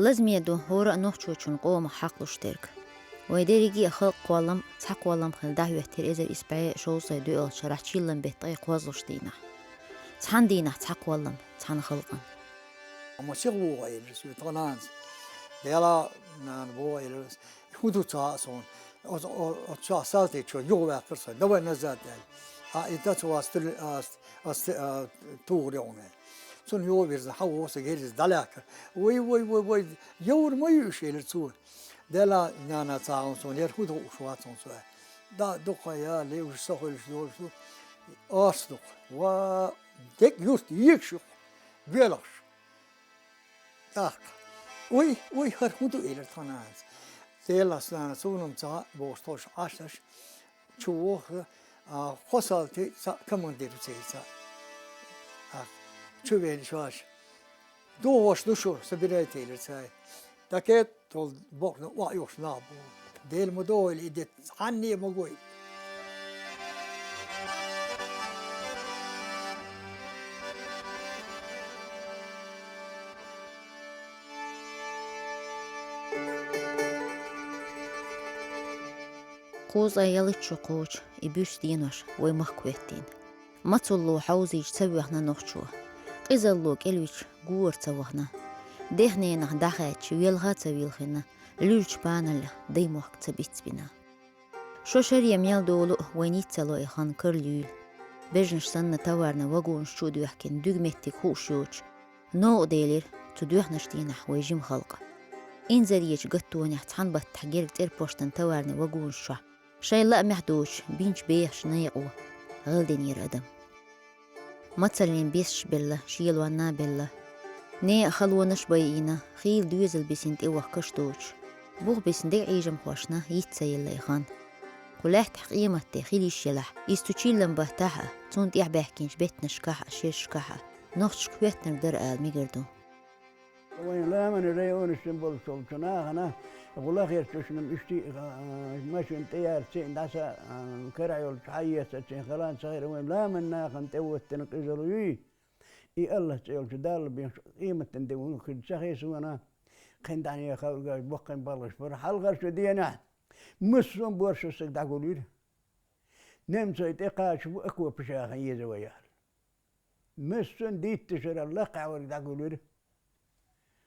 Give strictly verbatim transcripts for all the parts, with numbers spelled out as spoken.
Лазаме ду хӀора а нохчочун къомах хьакхалуш дерг. Вай дерриге а халкъ кхоллам, цхьа кхоллам хилла дӀахӀоьттира эзар исс бӀе шовзткъе доьалгӀачу шарахь чиллан беттан ткъе кхозлагӀчу дийнахь. Цхьана дийнахь цхьа кхоллам, цхьана халкъан. Ма сих вогӀийла соьга тхо нанас. Дела, нана, вогӀийла. ХӀун ду ца хаьа суна? Оцу, о-, оцу чохь салтичо юхаваьккхира со. Давай назад аьлла. А, и дац вац туьллу, а, с-, а, с-, а, тухур йогӀу. Цунна юхавирзина, хьан воху сан герза дӀалаьхкира. Вай, вай, вай, вай, йовр ма ю уьш, элира цо. Дела, нана, ца хьа суна, яра хӀун ду уьш вац хьуна со. Да, дукха я, ле, уьш са хуьлуш долуш ду. Орс дукха. Ва, дерг юрт, егаш ю. Белахаш. ТӀаккха. Уй, уй, хӀара хӀун ду, элира тхан нанас. Делахь, нана, суна-м ца хаьа бохуш, тхо Ӏаш, чу воху, а, кхо салти цхьаъ командир ву церан цхьаъ. А, чу веана шоаш. ДогӀуш ду шу, собирайте, элира цара. ТӀаккха долу бохург охьаюхуш нах бу. Дела ма догӀийла и де, цхьанне а ма гой. Кхузткъе ялхитта шо кхочу и буьйса денош вай махка хӀоьттина. Мацалло хьовзийча ца воьхна нохчо. Къизалло кӀелвича гора ца вахана. Дех-ненах дӀахаьчча, велха ца вилхина, луьллачу паналлех даймохк ца бицбина. Шо шаре мел долу а вайн йиц ца ло и хан кара луьйла. Бежанаш санна, товарный вагонаш чу а доьхкина, дуьгу меттиг хууш йоцуш, новкъа делира цу доьхначу дийнахь вай жима халкъ. Инзаречу гаттонехь цхьана баттахь герга цӀерпоштан товарный вагонаш чохь шайн лаамехь доцуш бинчу бехачу некъо гӀелдинера адам. Мацаллин бесаш белла, шелонна а белла. Некъан халонаш а байина, хийла доьзал бисина тӀевахкаш доцуш. Бух бисина дегӀ Ӏийжамхошна йиц ца елла и хан. Кху лаьттахь къематде хила йиш елахь, иза цу чиллан баттахь а, цунна тӀехь баьхкинчу беттанашкахь а, шерашкахь а нохчашка хӀоьттинарг дара ала мегар ду. Вайн ламанан районашкахь болуш болчу нахана гӀуллакх еш цуьнан иштта, а, машина тӀеяьрца дӀаса, а, карахь йолчу хьаэцарций хала ца хир, вайн ламанан нахана тӀе хӀоьттина къизалла юй. И Аллах цӀе йолчу Далла бен къематан де вуьйр хир ца хи суна, кхин дӀа халгаш боккхин балгаш бара. Хьалхарчу денахь массо а борша стаг дӀагулйира. Немцой тӀекхача бу окопаш яхана еза вай аьлла. Массо а дитташара лакхахь верг дӀагулйира.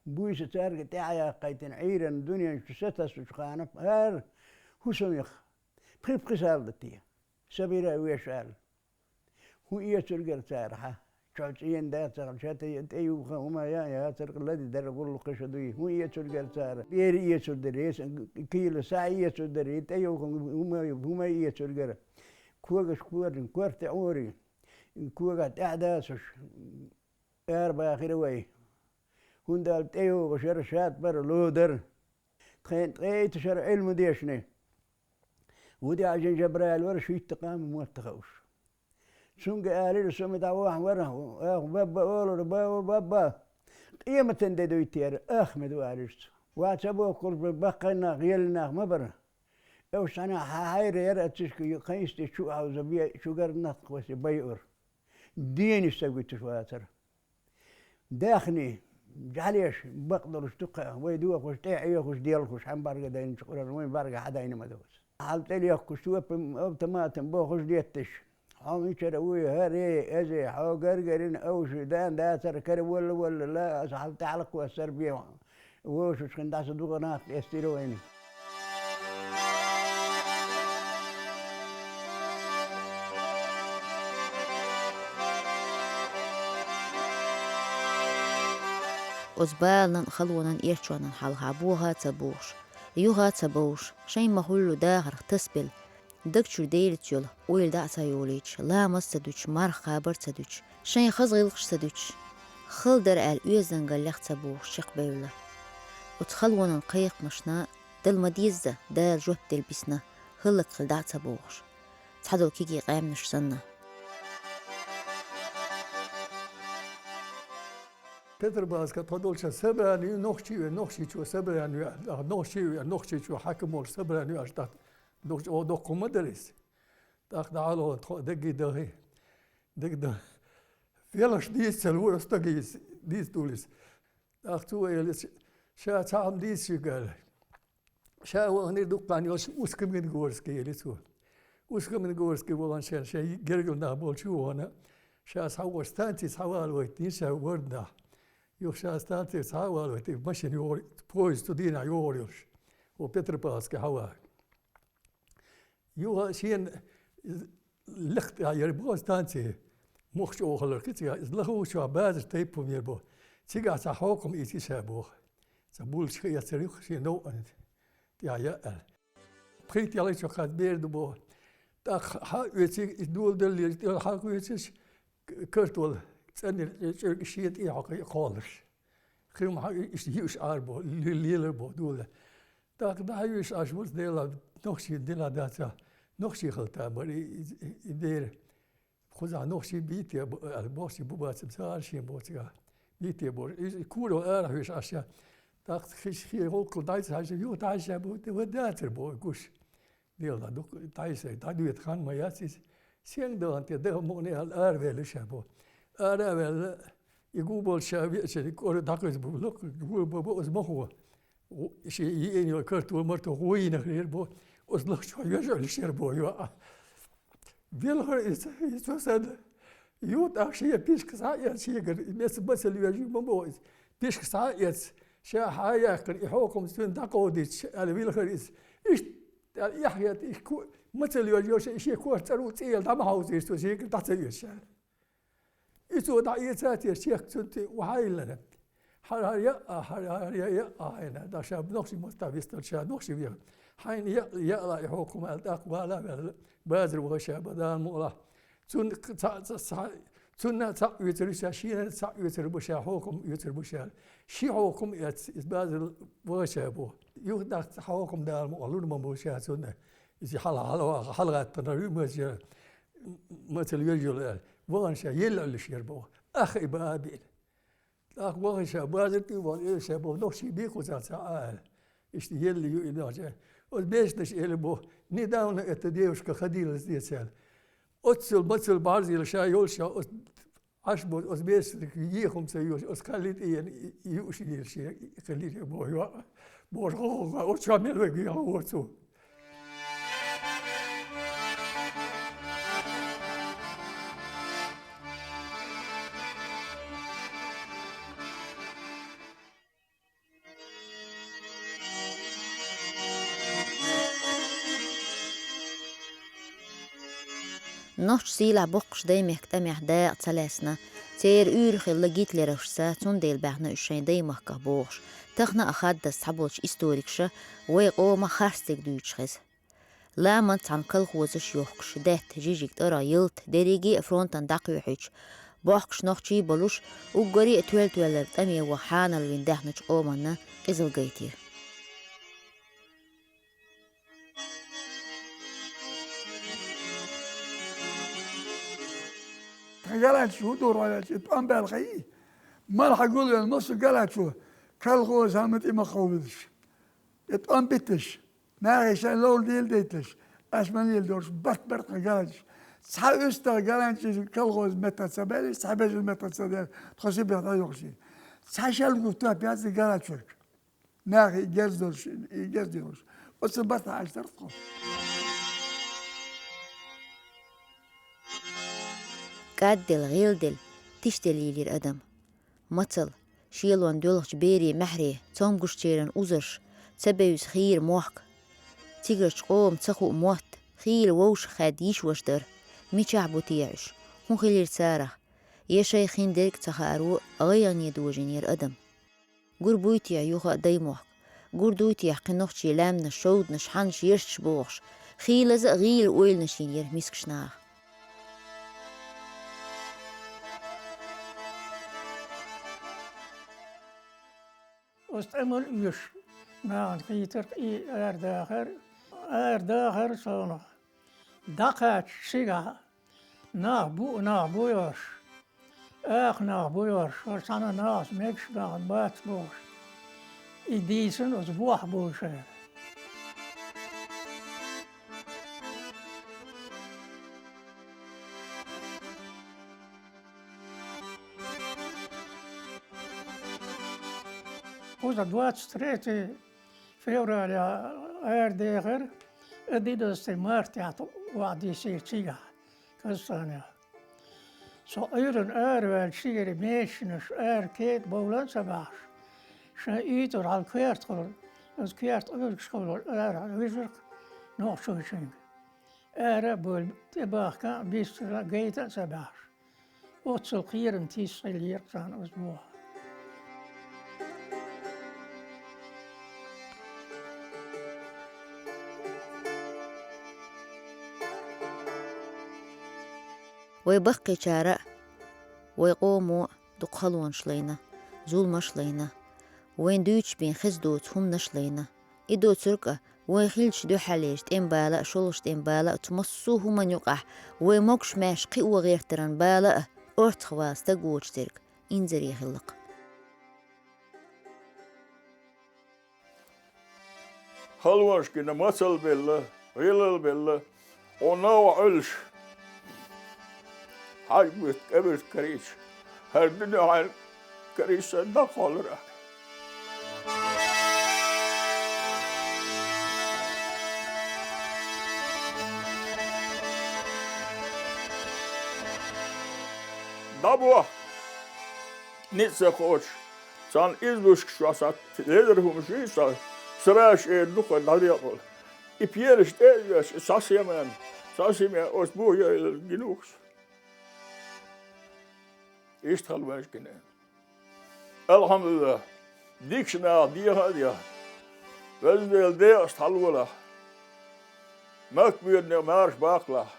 Буьйса цаьрга тӀаьхьаяккхийтина Ӏуьйранна дуьнен чу сатассачу ханахь хӀара хӀусамех пхи-пхи салдате, собирай веш аьлла. ХӀун эцургара цара хьан? Чо цӀена дац ахьа, ча тӀе-, тӀеюха хӀума ян яцара, лади дара гӀуллакхаша дуй. ХӀун эцургара цара? Бер эцур дара, эс-, кийла сахь эцур дара, тӀеюха хӀума, хӀума эцургара. Когаш корин, корта Ӏори, когаш тӀаьхьа дацуш, арабахира вай. ХӀунда аьлча тӀейогӀуш яра шад бара, ло дара. Тхайн ткъе итт шара Ӏилма дешна. Вудиажин Жабраил вара шийтта къам мотт хууш. Цуьнга алира, со ма дӀавахьа вара, ах, бабба олура, баба, бабба. Къематан де дуй те, ахма ду, алира цо. Ва ца бохкург баккхий нах, елла нах ма бара. Уьш цхьана хьан хьайра яра аццишка кхайнсти чу а хьовза бе, чу гар нах кхоьссий байур. Денаш ца гуьтуш вацара. Даьхни, жӀалеш бакъдолуш ду-кх, вай дохуш, тӀе а Ӏехуш, делхуш, хьан бӀарга дайначу Къуръан вайн бӀарга хьадайна ма доцу. Хьал тӀе лехкуш, топа автоматом бохуш детташ. Хьо мичара вуй, хӀаре, эзе, хьо гаргарина овший дан дацара кара валла-валла, ла аса хьал тӀаьхьа кхоссар бен. Вовшашкахь дӀаса дукха нах тӀестира вайна. Оцу баланан а, халонан а эрчонан хьалха боха а ца бохуш, юха а ца бовш, шайн ма-хуьллу дахарх тасабелла, даг чуьра Делаца йолу ойла дӀа а ца йолуьйтуш, ламаз а ца дуьтуш, марха кхабар а ца дуьтуш, шайн хаза гӀиллакхаш а ца дуьтуш, хала дара аьлла оьздангаллех а ца бохуш чекхбевлла. Оцу халонан кхайкхамашна, дала ма-дезза, Дала жоп делла бисна, хӀаллакьхила дӀа а ца бохуш, цхьадолу кегий къаьмнаш санна. Петропавловска тхо долчу собрани ю, нохчий ве, нохчийчо собрани ве, нохчий ве, нохчийчо хьаькам волуш собрани ве аьлла, тӀаккха нохчий, о, доккха хӀума дара иза. ТӀаккха дӀа а ло, тхо даггий дахи, даггий дахи. Велаш дийца ца лура стаг иза, дийца дуьллу иза. ТӀаккха цо элира, Ша цхьа хӀума дийца шуьга аьлла. Ша ваханера дуккха йолуш Усть-Каменогорске елира цо. Усть-Каменогорске вахана шен, шен гергара нах болчу вахана, ша схьавогӀуш станци схьавалавайтинера ша ворданахь. Юха ша станци схьавалавайтира, машина йогӀур, поезд цу дийнахь йогӀур йолуш. О Петропавловске хьаваха. Юха шена лекха тӀехь яра боху станци, мохк чӀогӀа хилар кхин цигахь, иза лахара чохь базар тайпа хӀума яра боху. Цигахь цхьа хьокхам ийцира ша боху. Цхьа булчаш хи эцар юха шен новкъана тӀехь яа аьлла. Пхийтта-ялхитта шо кхаьчна бер ду боху. ТӀаккха хьа а оьций, иза доладаллера, тӀе хьа а оьцуш, к-, картол цӀанйина чӀуьрг шен тӀе хьокхий кхолларш. Кхин хьа иштта йиъаш Ӏара боху, ле-, лелар боху дола. ТӀаккха дӀахьоьжуш Ӏаш вац, Делахь, нохчийн динахь дац, нохчий хила тамара и, и, и, и дера. Кхузахь нохчий бийте бу-, аьлла, нохчий бу бацам ца Ӏара шен боху цигахь. Бийте бора. И, и куро арахь веш Ӏаш ша. ТӀаккха хиш хе гӀуллакхал дӀайса хьаьжна, юха дӀайса ша бу, ва дацара боху гуш. Дела дӀа дукха дӀайса, дӀадоьта хан ма яц иза. Сенга дахана те, даха мукъане аьлла, араваьлла ша боху. Ара а ваьлла, и гу болчу ша веача, и кӀора дӀакхуьйсу бу, лакха гу бу, бу, оцу мохо. Ву-, шен йиъна йолу картол-мартол гӀо йинарх хир бу, оцу лахчо йожалуш яра боху йоӀ. Велхара иза, иза цо санна, ю тӀаккха шен пишка схьа а эцна шегара, и меца мацалла йоьжий ма боху иза. Пишка схьа а эцна, ша хьа а яьккхина, и хьокхам цуьнан дӀакховдийча, аьлла, велхара иза. Иштта, аьлла, эхь хета, и ко-, мацалла йоьжий, шен, шен коша цӀарула цӀе яла дӀа ма хьовзийша цо шегара, дӀа ца оьцуш аьлла. И цо дӀаэца а теш, чехка цунна тӀе вахьайиллина. Хьара, хьара яа, хьара, хьара яа, яа хьайна, дӀа ша нохчий маттахь висталча, ша нохчий веха. Хьайна яа, яа ла и хьокхам аьлла, тӀаккха вала а ваьлла, базар ваха ша бан, Дала мукъалахь. Цунна цхьаъ, цхьаъ, цхьаъ, цунна цхьаъ оьцур ю ша, шена цхьаъ оьцур бу ша, хьокхам оьцур бу ша. Ши хьокхам эцна, иза базар ваха ша бу. Юха тӀаккха цхьа хьокхам Дала мукъалахь лур ма бу ша цунна. Иза хьала, хьала, хьалагӀаттанара ю, маза, мацалла йоьжий йолу аьлла. Вахана ша елла Ӏуьллуш яра боху. Аха и бан а биъна. ТӀаккха вахана ша базар тӀе а вахана, элира ша боху, нохчий бен кхузахь цхьа Ӏа аьлла. Иштта елла ю и нохча. Оцу бешнаш элира боху, недавно эта девушка ходила здесь аьлла. Оццул, мацалла бӀарзийла ша йолуш ша оцу Ӏаш бо, оцу бесик ехум ца йоьшу, оцу кхалли тӀе йина, и, и юуш йийла шен, и кхалли тӀе бо йоӀ. Божа гӀо, гӀо, оцу чохь мел вай гӀо цо. Нохчий сийлахь боккхуш даймехкан тӀамехь дакъа ца лаьцна, церан уьйр хилла гитлеровцашца, цундела баьхна уьш шайн даймахках бохуш, тахана а хаддаза цхьаболчу историкаша вайн къоман харцдерг дуьйцуш хеза. Ламанца цхьана колхозаш йохкуш, даьтта, жижиг, тӀаргӀа, ялта, дерриге а фронтана дӀакхоьхьуьйтуш, бохкуш нохчий а болуш, уггаре а тоьл-тоьлларг тӀаме ваха хьанал вина даьхначу къоманна къизалла гайтира. Тхан галачу хӀун дора ваьлча, и тӀом баьлла хьаий? Мала хьан гулвелла массо галачо, колхоз хьан ма тӀе ма кховдалаш. И тӀом битташ. Нахе шайн ловла дийла дайталаш, аш ма лийла долуш, барт-барт хьан галанчаш. Цхьа уьстагӀа галанчаш колхоз меттах ца баьллаш, цхьа бежан меттах ца даьлла, тхо Сибрех дӀайохуш. Цхьа шел гуттар а пяций галачуьрг. Нахе и герз долуш, и герз долуш. Оцу барт хьан аштара тхо. КӀадделла, гӀелделла, тишделла лелийра адам. Мацалла, шелон доьлхучу берийн маьхьарий, цомгушчеран узарш, ца бевза хийра мохк. Цигарчу къоман ца хуу мотт, хийла вовшахкхаьдда йиш-ваша дара. Мичахь бу техьа уьш? ХӀун хилира царах? Я шайх хиндерг а ца хааро, гӀайгӀане дожийнера адам. Гур буй техьа юха а даймохк? Гур дуй техьа кхин нохчий лаьмнаш, шовданаш, хьанаш, ерсаш бохуш, хийлаза а гӀийла ойланаш йинера мискачу наха? Оцу тӀамал оьшу нахана хийтарх и арадахар, арадахар цунах. ДӀакхачча цигахь нах бу, нах бу йош, аха нах бу йош, хӀара цхьана нахаца мегаш нахана бац бохуш, и дийцина оцу бохь болчара. Кхуза двадцать третье февраля арадаьхар, одиннадцатое марта вахьа дисийра цигахь, Казахстанехь. Со Ӏуьйранна араваьлла шиъ-шиъ машенаш ара кеда бовла а ца баьхьаш, шайн уьйтӀар хьал коьртахула, оцу коьрта Ӏуьйргашкахула ара вижира-кх нохчочуьнга. Ара а бевлла, тӀебахка а, бистара а, гайта а ца баьхьаш. Оццул кхерам, тиса хиллера-кх царна оцу бохьа. Вай баккхийчара а, вай къомо а дукха халонаш лайна, зуламаш а лайна, вайна дуьйцуш бен хеза доцу хӀуманаш а лайна. И доцург а, вайн хиллачу дуьххьарлерчу тӀеман бала а, шолгӀачу тӀеман бала а, цу массо а хӀуманна юкъахь вайн могуш-маьрша кхио гӀертаран бала а, орцахвала стаг воцуш дерг инзаре хилла-кх. Халонаш гина, мацалла белла, гӀелалла белла, хьо новкъа Ӏуьллуш, хьаьжбуьтта кӀебуьтта карийча, хӀара дуьненахь карийча санна дӀакхоллар ахь. ДӀабохка, ницкъ ца кхочуш, цхьана избушка чохь схьа ледара хӀума жуьйцу, сараш эр дукха дӀадекъала. И пенаш тӀе а йоьдуш, и цхьа семен, цхьа семен оцу бухе а яйла гина ву-кх со. Иштта халонаш гина. Алхьамдулиллах, дикачу наха деха а дехна, Веза Дела декъаза хьалолахь, Макка боьдане марша баккхалахь,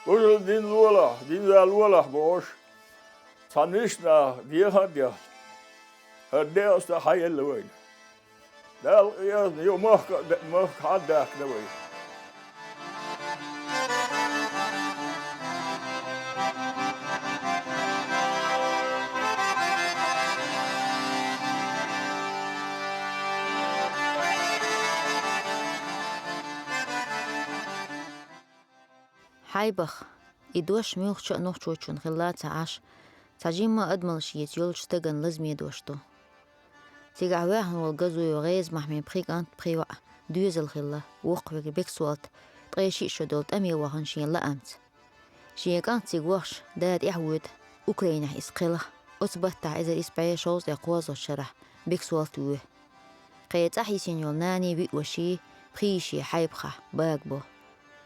кхузахь дин лолахь, динза лолахь бохуш, цхьана вешан наха деха а дехна, хӀара декъаза хьаелла вайна. Далла къинхетам бу, махка а де-, махка хьа а даьхкина вай. Хьайбах, и дош муьлххачу а нохчочунна хилла ца Ӏаш, цхьа жимма а адамалла шеца йолчу стагана лазаме дош ду. Цигахь ваьхна волу Газуев ГӀеза-Махьмин пхи кӀант, пхи йоӀ доьзал хилла, воккхаве Бексолта ткъе шиъ шо долу тӀаме вахана шен лаамца. Шен кӀант цига вахча, да тӀаьхьавоьду, Украинехь иза кхелха, оцу баттахь эзар исс бӀе шовзткъе кхозлагӀчу шарахь Бексолта воь. Кхин цӀахь йисина йолу нанний, виъ ваший, пхи йиши Хьайбахахь багабо.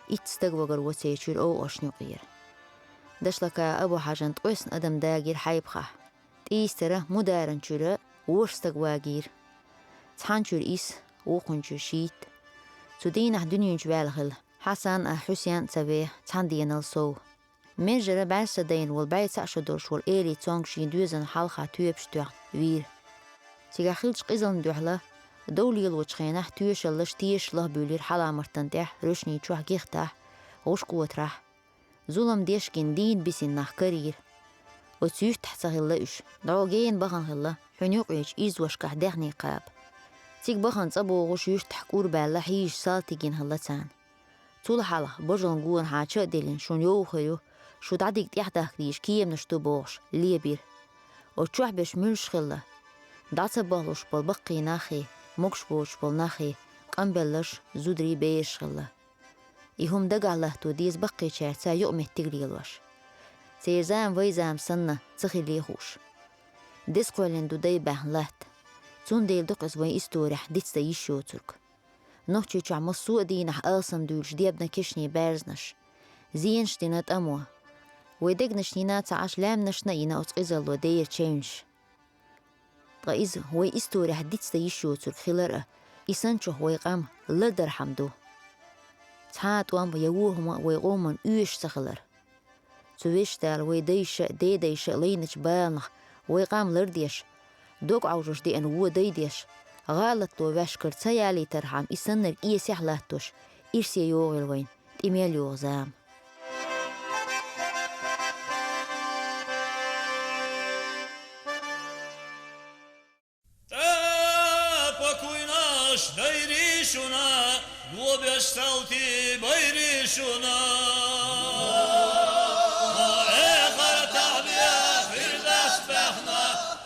Итт стаг вагарво церан чуьра овхӀазашна юкъера. Дашлакан Абу-Хьажан ткъесна адам дагийра Хьайбахахь. ТӀийстара Мударан чуьра ворхӀ стаг вагийра. Цхьана чуьра исс, вукхунна чуьра шийтта. Цу дийнахь дуьнен чу ваьлла хилла Хьасан а, Хьусен а ца веха цхьана денал сов. Мержара бӀаьрса дайна волу бӀе цхьаъ шо долуш волу Эли цонга шен доьзална хьалха тоьпаш тоьхна вийра. Цигахь хиллачу къизална дуьхьала, дов лелочу хенахь тоьшаллаш, тешаш лахбуьйлира хьаламартан тӀехь, рушний чохь, гихтахь, гӀушкъотарахь. Зулам деш гина дийна бисина нах карийра. Оцу юьртахь ца хилла уьш, дӀо гена бахана хилла, хьуьнан юккъерчу ирзошкахь даьхний кхаба. Цига бахана цӀа богӀуш юьртахь кӀур баьлла, хьийзаш салтий гина хилла царна. Цул хьалха божална гонахьа ча а диллина, шуна йовха хир ю, шу дӀадига тӀаьхьадахка дезаш кеманаш ду бохуш, лебира. Оцу чохь берш муьлш хилла? ДӀа ца бахлуш болу баккхий наххий, могуш боцуш болу наххий, къанбелларш, зударий, бераш хилла. И хӀума дагахь латто деза баккхийчаьрца юкъаметтиг лелош. Церан зама вай зама санна ца хилий хууш. Деза кхоьллина ду дай баьхна латта. Цундела ду-кх иза вайн исторехь дицдан йиш йоцург. Нохчийчохь массо а дийнахь алсам дуьйлуш дебна кешнийн баьрзнаш. Зенаш дина тӀамо. Вай дегнашна йина ца Ӏаш, лаьмнашна а йина оцу къизалло дера чевнаш. Ткъа иза вай исторехь дицдан йиш йоцург хилар а, и санначух вай къам лардархьама ду. Цхьа а тӀом я вон хӀума вай къоман оьшуш ца хилар. Цу Везачу Дала вай дайша а, дедайша а лайначу баланах вай къам лардеш, дог Ӏовжуш деана вон дай деш, гӀалатло ваьшкара ца ялийтархьама, и саннарг эсехь латтош, ирсе йогӀийла вайна тӀе мел йогӀу зама. ТӀе а покуйнаш дайри шуна, лобеш салти байри шуна. Эхартахь беш Фирдавс баьхна,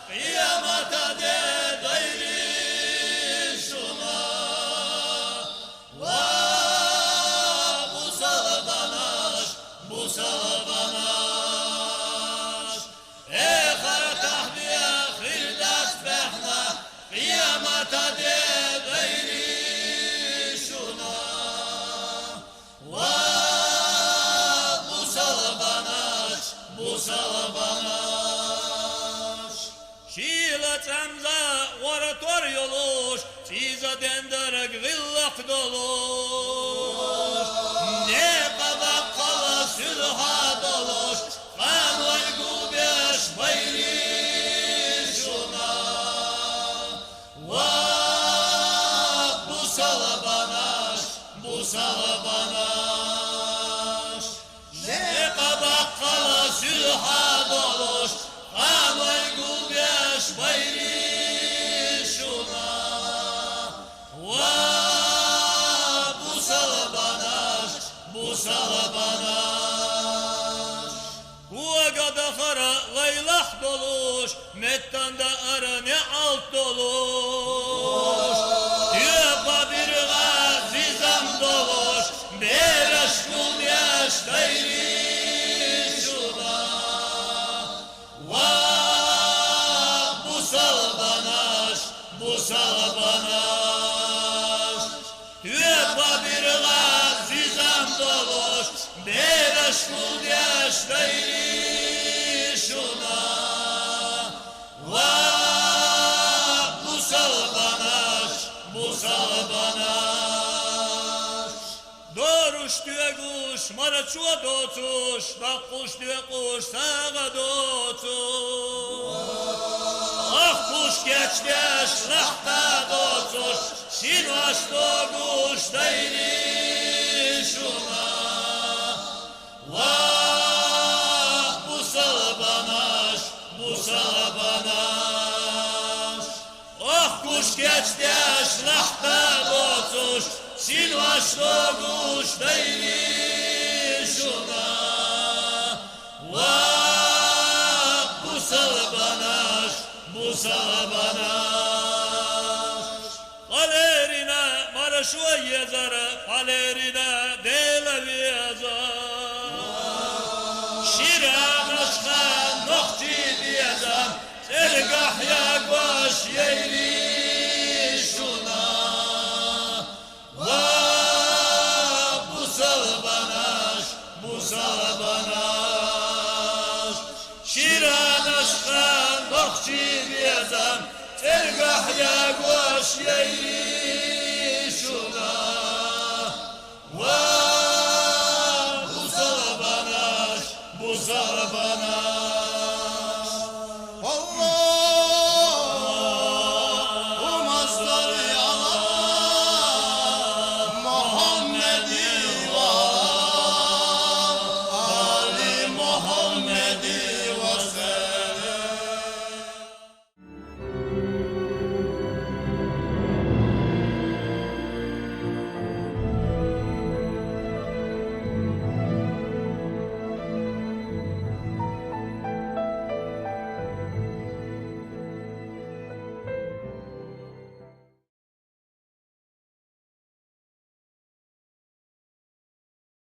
къематан де дайри Дедайри шуна, ва бусалбанаш, бусалбанаш. Шила цӀемза вара тор йолуш, цӀийза дендараг гъиллакх долуш, некъа баккъала сулхьа долуш, къанлай гулбеш байри шуна. Ва бусалбанаш, бусалбанаш. Некъа баккъала сулхьа долуш, къанлай гулбеш байри шуна. Ва бусалбанаш, бусалбанаш. Кога дахара лайлах долуш, меттан даар неӀалт долуш, тоьпа биргӀа зизам долуш, бераш гулбеш дайри шуна. Ва бусалбанаш, бусалбанаш. Тоьпа биргӀа зизам долуш, бераш гулбеш дайри шуна. Ва бусалбанаш, бусалбанаш. Доруш, тоьгуш, марачо доцуш, даккхуш, доькъуш, сагӀа доцуш, лахкуш, кечдеш, лахта доцуш, синош догуш дайри шуна. Ва бусалбанаш, бусалбанаш. Лахкуш, кечдеш, лахта доцуш, синош догуш дайри шуна. Ва бусалбанаш, бусалбанаш. Къалерина маршо езар, къалерина Дела веза. Ширанашха нохчий безам, цӀергахь ягош яйри шуна. Ва бусалбанаш, бусалбанаш. Ширанашха нохчий безам, цӀергахь ягош яйри